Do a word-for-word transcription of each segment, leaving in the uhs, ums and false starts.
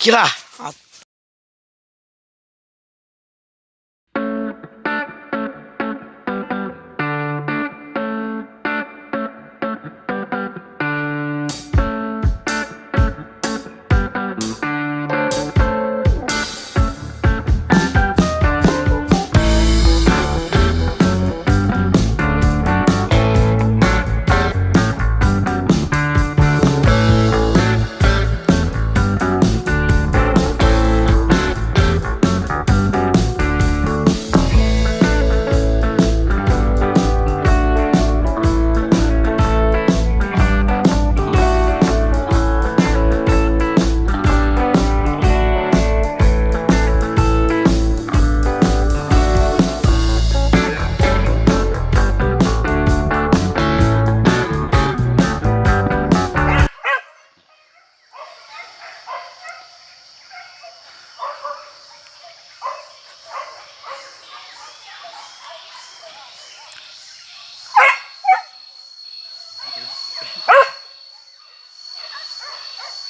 Kira.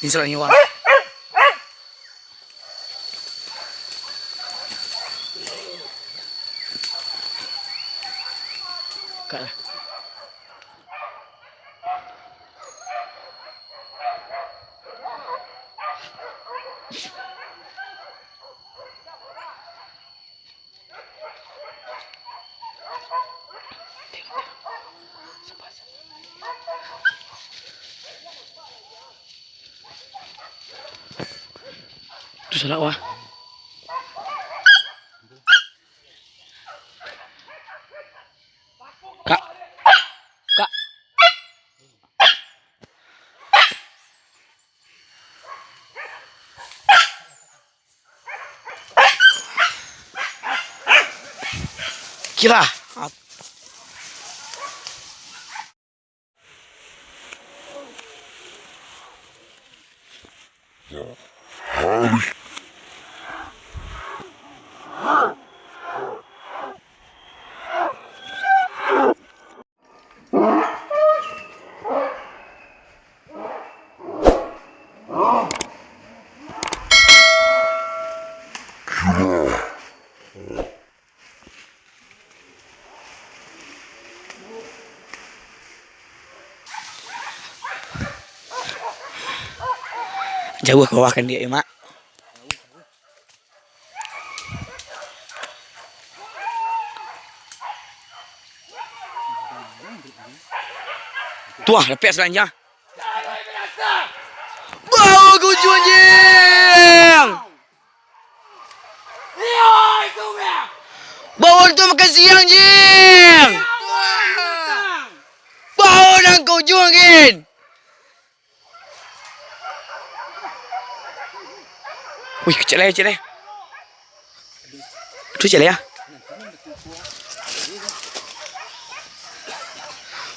Ni surat ni, Wan. Kak lah. Tu salah wah. Kak. Kak. Kira. Jauah ka bawah kan dia, Mak. Tuah, lapeh salanjang. Bao ka ujuang, Jing! Bao tu makan siang, Jing! Bao nan ka ujuang, Gin! Wih, kecek lai, kecek lai. Tu cek lai, ah.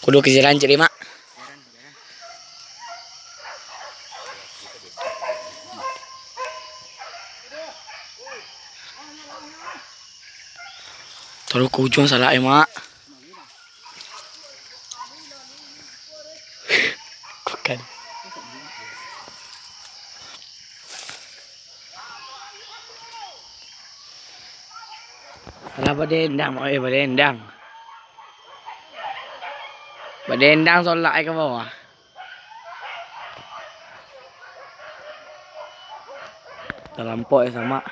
Kudu ka jalan cek lai, Mak. Taruih ka ujuang salah, eh, Mak. Bukan. Alah, badendang, eh, badendang. Badendang solak ai ka bawah. Talampau ai samak.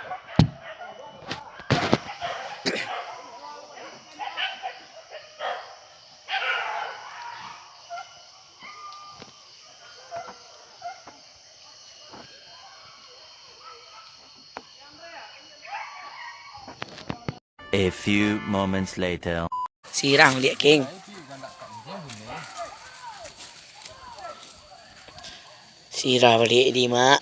A few moments later. Sirah baliak, King. Sirah baliak di, Mak.